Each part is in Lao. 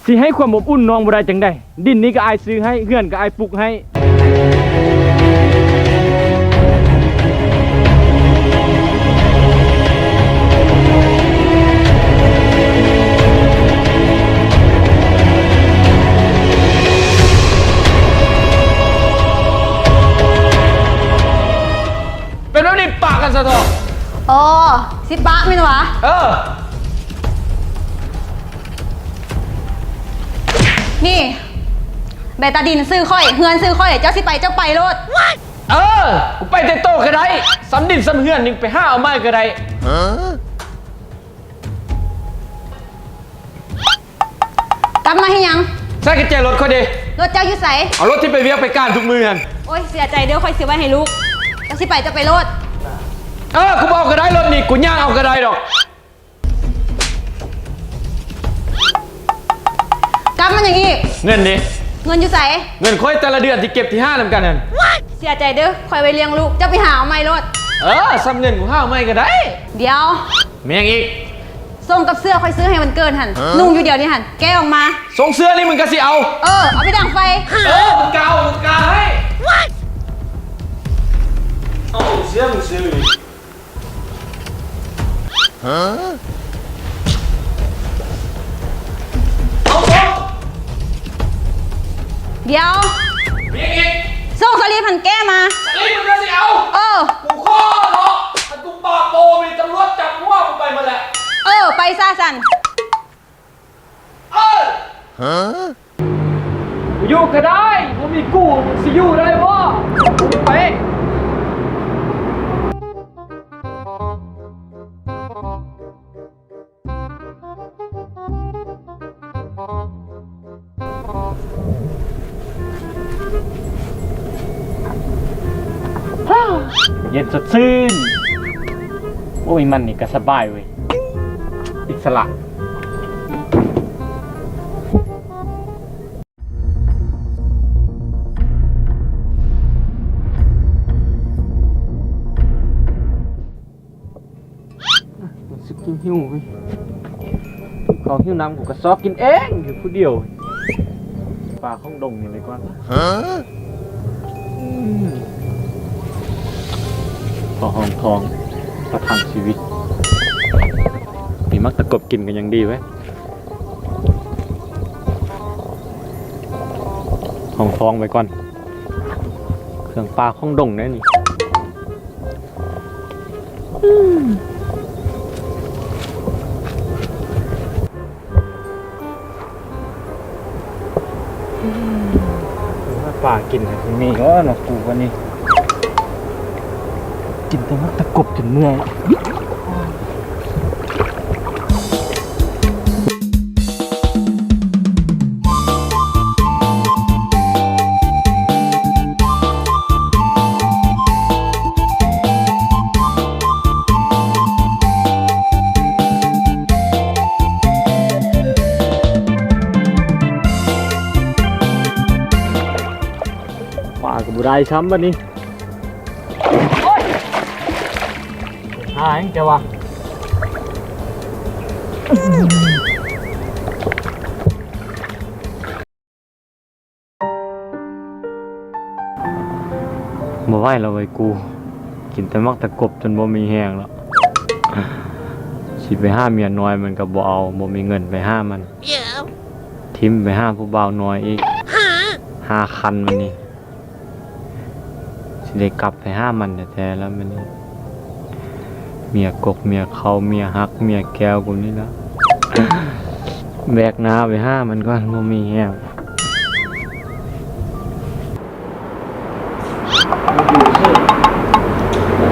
ຊິໃຫ້ຄວາມອົບອຸ່ນນ້ອງບໍ່ໄດ້ຈັ່ງໃດ? ດິນນີ້ກໍອ້າຍຊື້ໃຫ້, ເຮືອນກໍອ້າຍປຸກໃຫ້. ເປັນແບບນີ້ປະກັນຊະເຖາະ. ອໍ ຊິປະແມ່ນຫວາ? ເອີ. ນີ້ ໃບຕາດິນຊື່ຂ້ອຍ, ເຮືອນຊື່ຂ້ອຍ, ເຈົ້າຊິໄປເຈົ້າໄປໂລດ. ເອີ ກູໄປແຕ່ໂຕກໍໄດ້, ສ່ຳດິນສ່ຳເຮືອນນີ້ໄປຫາເອົາໃໝ່ກໍໄດ້. ກັບມາເຮັດຫຍັງ? ໃສ່ກຸນແຈລົດຂ້ອຍເດ້. ລົດເຈົ້າຢູ່ໃສ? ເອົາລົດທີ່ໄປວຽກໄປການທຸກມື້ຫັ້ນ. ໂອ້ຍ ເສຍໃຈເດີ້, ຂ້ອຍຊິໄວ້ໃຫ້ລູກ. ເຈົ້າຊິໄປເຈົ້າໄປໂລດ. ເອີ ກູບໍ່ເອົາກໍໄດ້, ລົດນີ້ກູຍ່າງເອົາກໍໄດ້ດອກ. ກັບມາຫຍັງອີກ? ເງິນເດ້. ເງິນຢູ່ໃສ? ເງິນຂ້ອຍແຕ່ລະເດືອນທີ່ເກັບທີ່ຫານຳກັນຫັ້ນ. ເສຍໃຈເດີ້, ຂ້ອຍໄວ້ລ້ຽງລູກ, ເຈົ້າໄປຫາເອົາໃໝ່ໂລດ. ເອີ ສ່ຳເງິນກູຫາເອົາໃໝ່ກໍໄດ້. ດຽວ. ແມ່ນຫຍັງອີກ? ສົ້ງກັບເສື້ອຂ້ອຍຊື້ໃຫ້ວັນເກີດຫັ້ນ, ນຸ່ງຢູ່ດຽວນີ້ຫັ້ນ, ແກະອອກມາ. ສົ້ງເສື້ອນີ້ມຶງກໍຊິເອົາ? ເອີ ເອົາໄປດັງໄຟ. ເອີ ມຶງກະເອົາ, ມຶງກະໃຫ້. ເອົາເສື້ອມຶງຊື້. ຮະ? ເອົາສົ່ງ. ດຽວ. ມີຫຍັງອີກ? ສົ່ງສະລິບຫັ້ນແກະມາ. ສະລິບມັນກໍຊິເອົາ? ເອີ. ກູຂໍເນາະ, ຄັນກູປາກໂປມີຕຳຫຼວດຈັບຫົວກູໄປໝົດແຫຼະ. ເອີ ໄປຊະຊັ້ນ. ເອີ. ຮະ? ຢູ່ກໍໄດ້, ບໍ່ມີກູຊິຢູ່ໄດ້ບໍ່? ໄປ. ເຢັນສົດຊື່ນ. ໂອ້ຍ ມັນນີ້ກໍສະບາຍເວີຍ, ອິດສະຫຼະ. ຮູ້ສຶກຫິວເວີຍ, ເຂົາຫິວນ້ຳ ກູກໍຊອກກິນເອງຢູ່ຜູ້ດຽວ. ປ່າຂອງດົງນີ້ໄວ້ກ່ອນ. ຮະ? ອືມ ພໍຮອງທ້ອງປະທັງຊີວິດ. ມີໝາກຕະກົບກິນກໍຍັງດີເວີຍ. ຮອງທ້ອງໄວ້ກ່ອນ, ເຄື່ອງປ່າຂອງດົງເດ້ນີ້. ອືມ ປາກິນໃຫ້ມີເນາະ ນອກກູກວ່ານີ້. ກິນແຕ່ໝາກຕະກົບຈົນເມື່ອຍ. ປາກໍບໍ່ໄດ້ຊ້ຳບັດນີ້. ໂອ້ຍ ຫາຫຍັງແກວະ? ບໍ່ໄຫວແລ້ວເວີຍກູ, ກິນແຕ່ໝາກຕະກົບຈົນບໍ່ມີແຮງແລ້ວ. ຊິໄປຫາເມຍນ້ອຍມັນກໍບໍ່ເອົາ, ບໍ່ມີເງິນໄປຫາມັນ. ຖິ້ມໄປຫາຜູ້ບ່າວນ້ອຍອີກ ຫ້າຄັນມື້ນີ້. ຊິໄດ້ກັບໄປຫາມັນແທ້ໆແລ້ວມື້ນີ້. ເມຍກົກເມຍເຂົ້າ ເມຍຮັກເມຍແກ້ວກູນີ້ລະ. ແບກໜ້າໄປຫາມັນກ່ອນ, ບໍ່ມີແຮງ.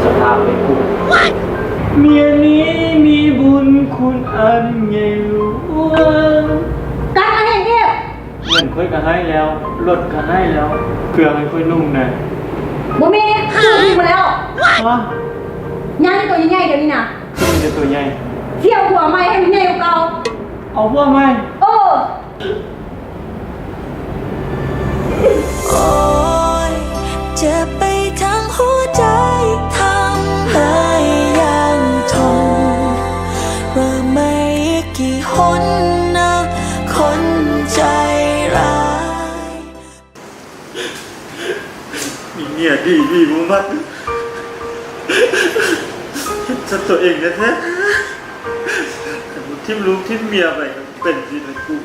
ສະພາບໄອ້ກູ. ເມຍນີ້ມີບຸນຄຸນອັນໃຫຍ່ຫຼວງ. ກັບມາເຮັດວຽກ. ເງິນຂ້ອຍກໍໃຫ້ແລ້ວ, ລົດກໍໃຫ້ແລ້ວ, ເຄື່ອງໃຫ້ຂ້ອຍນຸ່ງແດ່. ບໍ່ມີ, ຊື້ໝົດແລ້ວ. ຮະ? ຍ່າງແຕ່ໂຕໃຫຍ່ໆດຽວນີ້ນະ. ຊື້ແຕ່ໂຕໃຫຍ່. ຊິເອົາຜົວໃໝ່ໃຫ້ມັນໃຫຍ່ກວ່າເກົ່າ. ເອົາຜົວໃໝ່? ເອີ. ໂອ້ຍ ເຈັບໄປທັງຫົວໃຈ ທຳໄມຍັງທົນ ວ່າໄໝ້ອີກກີ່ຫົນນະ ຄົນ ບີບີບໍ່ມັກ ເຮັດຊະຕົວເອງແທ້ໆ ຄັນບໍ່ຖິ້ມລູກຖິ້ມເມຍໄປກໍເປັນຊິລະກູ.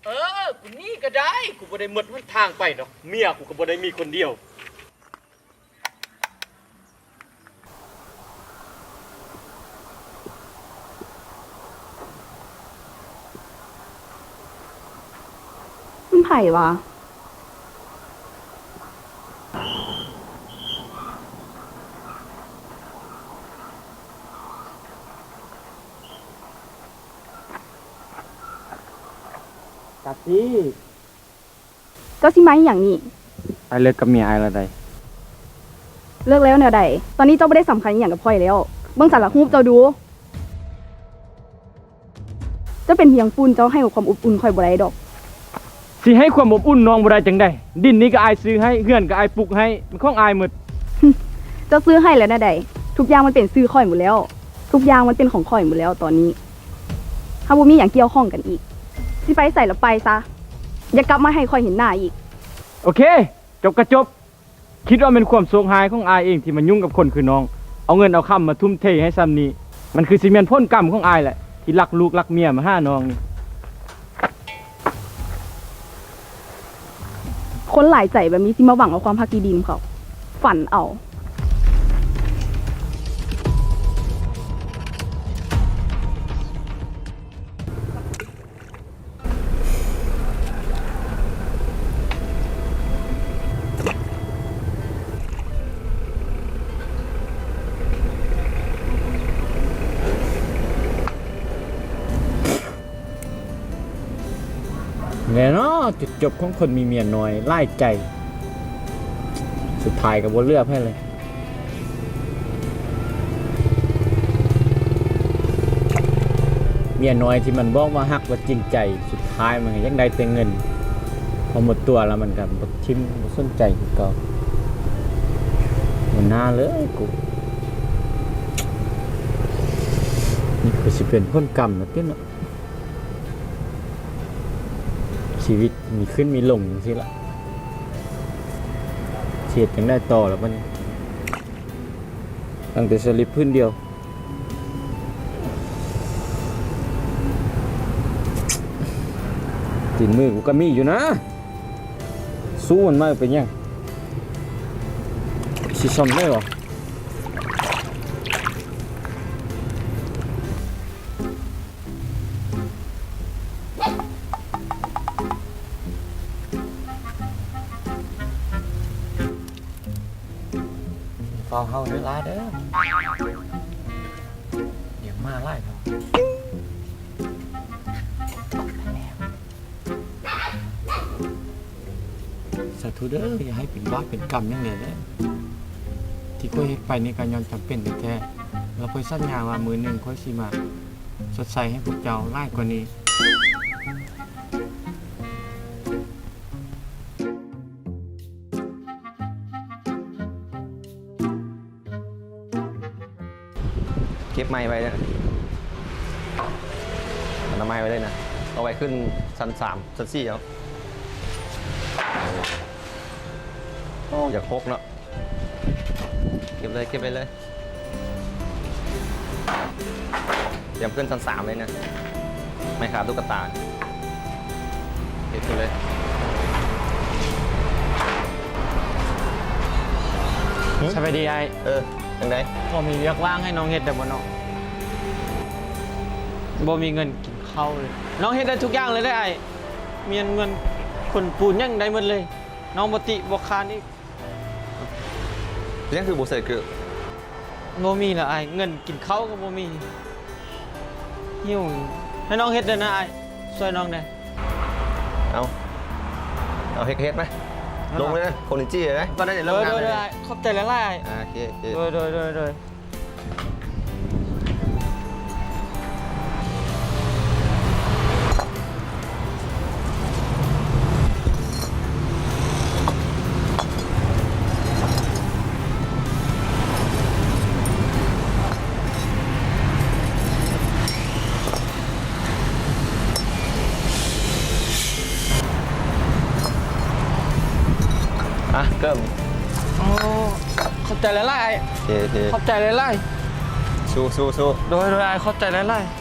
ເອີ ກູໜີກໍໄດ້ ກູບໍ່ໄດ້ໝົດຫົນທາງໄປດອກ ເມຍກູກໍບໍ່ໄດ້ມີຄົນດຽວ. ມັນໃຜວະ? ກາຕີ ເຈົ້າຊິມາອີ່ຫຍັງນີ້? ອ້າຍເລີກກັບເມຍອ້າຍແລ້ວໃດ. ເລີກແລ້ວແນວໃດ? ຕອນນີ້ເຈົ້າບໍ່ໄດ້ສຳຄັນອີ່ຫຍັງກັບຂ້ອຍແລ້ວ. ເບິ່ງສາລະຮູບເຈົ້າດູ. ເຈົ້າເປັນພຽງຝຸ່ນ, ເຈົ້າໃຫ້ຄວາມອົບອຸ່ນຂ້ອຍບໍ່ໄດ້ດອກ. ຊິໃຫ້ຄວາມອົບອຸ່ນນ້ອງບໍ່ໄດ້ຈັ່ງໃດ? ດິນນີ້ກໍອ້າຍຊື້ໃຫ້, ເຮືອນກໍອ້າຍປຸກໃຫ້, ມັນຂອງອ້າຍໝົດ. ເຈົ້າຊື້ໃຫ້ແລ້ວແນວໃດ? ທຸກຢ່າງມັນເປັນຊື່ຂ້ອຍໝົດແລ້ວ. ທຸກຢ່າງມັນເປັນຂອງຂ້ອຍໝົດແລ້ວຕອນນີ້. ເຮົາບໍ່ມີຫຍັງກ່ຽວຂ້ອງກັນອີກ. ຊິໄປໃສລະໄປຊະ. ຢ່າກັບມາໃຫ້ຂ້ອຍເຫັນໜ້າອີກ. ໂອເຄ, ຈົບກໍຈົບ. ຄິດວ່າແມ່ນຄວາມໂຊກຮ້າຍຂອງອ້າຍເອງທີ່ມາຫຍຸ້ງກັບຄົນຄືນ້ອງ, ເອົາເງິນເອົາຄຳມາທຸ່ມເທໃຫ້ຊ່ຳນີ້. ມັນຄືຊິແມ່ນຜົນກຳຂອງອ້າຍແຫຼະ ທີ່ລັກລູກລັກເມຍມາຫານ້ອງນີ້. ຄົນຫຼາຍໃຈແບບນີ້ຊິມາຫວັງເອົາຄວາມຮັກດີໆນຳເຂົາ. ຝັນເອົາ. ແນ່ເນາະ ຈຸດຈົບຂອງຄົນມີເມຍນ້ອຍຫຼາຍໃຈ ສຸດທ້າຍກໍບໍ່ເຫຼືອໃຜເລີຍ. ເມຍນ້ອຍທີ່ມັນບອກວ່າຮັກ ວ່າຈິງໃຈ, ສຸດທ້າຍມັນກໍຢາກໄດ້ແຕ່ເງິນ. ພໍໝົດຕົວແລ້ວມັນກໍບໍ່ຖິ້ມ ບໍ່ສົນໃຈຄືເກົ່າ. ບໍ່ໜ້າເລີຍກູ. ນີ້ຄືຊິເປັນຜົນກຳແລ້ວຕິເນາະ. ຊີວິດມີຂຶ້ນມີລົງຈັ່ງຊີ້ລະ. ຊິເຮັດຈັ່ງໃດຕໍ່ລະບັດນີ້? ຕັ້ງແຕ່ສະລິບພື້ນດຽວ ຕີນມືກູກໍມີຢູ່ນະ. ສູ້ມັນມາເປັນຫຍັງ? ຊິຊ່ອມໄດ້ບໍ່? ເຝົ້າເຮົາເດີຫຼາຍເດີ ດຽວມາຫຼາຍເນາະ. ສາທຸເດີ ຢ່າໃຫ້ເປັນບາບເປັນກຳຫຍັງເລີຍເດີ. ທີ່ຂ້ອຍເຮັດໄປນີ້ກໍຍ້ອນຈຳເປັນແທ້ໆ ແລ້ວຂ້ອຍສັນຍາວ່າມື້ໜຶ່ງຂ້ອຍຊິມາຊົດໃຊ້ໃຫ້ພວກເຈົ້າຫຼາຍກວ່ານີ້. ເກັບໄມ້ໄວ້ເດີ ອະນາໄມໄວ້ເລີຍນະ ເອົາໄວ້ຂຶ້ນຊັ້ນສາມ ຊັ້ນສີ່ເອົາ. ໂອ້ ຢາກຫົກເນາະ ເກັບເລີຍ ເກັບໄວ້ເລີຍ. ຕຽມຂຶ້ນຊັ້ນສາມເລີຍນະ ໄມ້ຄາບຕຸກກະຕາ ເກັບຂຶ້ນເລີຍ. ສະບາຍດີອ້າຍ. ເອີ ຈັ່ງໃດ? ພໍມີວຽກວ່າງໃຫ້ນ້ອງເຮັດໄດ້ບໍ່ເນາະ? ບໍ່ມີເງິນກິນເຂົ້າເລີຍ. ນ້ອງເຮັດໄດ້ທຸກຢ່າງເລີຍເດ້ອ້າຍ. ມີເງິນຂົນປູນຫຍັງໄດ້ໝົດເລີຍ. ນ້ອງບໍ່ຕິບໍ່ຄ້ານອີກ. ເປັນຫຍັງຄືບໍ່ໃສ່ເກີບ? ບໍ່ມີລະອ້າຍ, ເງິນກິນເຂົ້າກໍບໍ່ມີ. ຫິວ. ໃຫ້ນ້ອງເຮັດເດີນະອ້າຍ, ຊ່ວຍນ້ອງແດ່. ເອົາ ເອົາ ເຮັດກໍເຮັດໄປ. ລົງເລີຍນະ, ຄົນຈິງເລີຍນະ. ກໍໄດ້ເລີຍ. ໂດຍ ໂດຍ ໂດຍ. ຂອບໃຈຫຼາຍໆອ້າຍ. ອ່າ ໂອເຄ ໂອເຄ. ໂດຍ ໂດຍ ໂດຍ ໂດຍ. ໂ ອ່ະ ເກີມ. ໂອ້ ຂອບໃຈຫຼາຍໆ ໂອເຄ ໂອເຄ ຂອບໃຈຫຼາຍໆ. ສູ້ໆໆ. ໂດຍໆ ອ້າຍ ຂອບໃຈຫຼາຍໆ.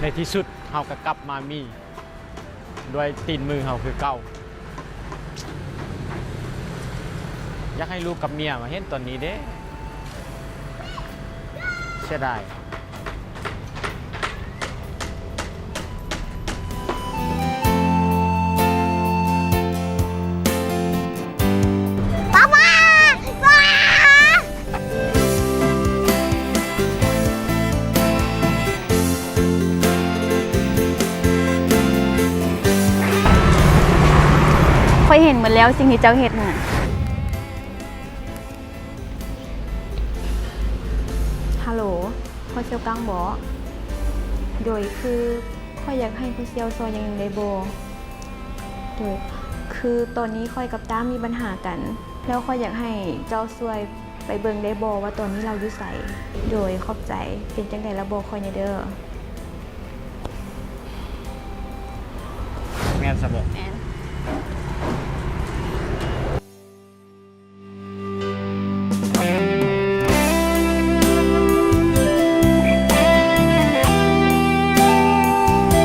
ໃນທີ່ສຸດເຮົາກໍກັບມາມີ ດ້ວຍຕີນມືເຮົາຄືເກົ່າ. ຢາກໃຫ້ລູກກັບເມຍມາເຫັນຕອນນີ້ເດ້ ເສຍດາຍ. ປ້າ ປ້າ ຂ້ອຍເຫັນໝົດແລ້ວສິ່ງທີ່ເຈົ້າເຮັດນັ້ນ. ຮັລໂຫຼ ພໍ່ສ່ຽວກາງບໍ? ໂດຍ ຄື ຂ້ອຍຢາກໃຫ້ພໍ່ສ່ຽວຊ່ອຍຢ່າງໜຶ່ງໄດ້ບໍ່? ໂດຍ ຄືຕອນນີ້ຂ້ອຍກັບຕ້າມີບັນຫາກັນ ແລ້ວຂ້ອຍຢາກໃຫ້ເຈົ້າຊ່ວຍໄປເບິ່ງໄດ້ບໍ່ວ່າຕອນນີ້ລາວຢູ່ໃສ? ໂດຍ ຂອບໃຈ. ເປັນຈັ່ງໃດລະບອກຂ້ອຍແດ່ເດີ. ແມ່ນຊະບໍ? ແມ່ນ.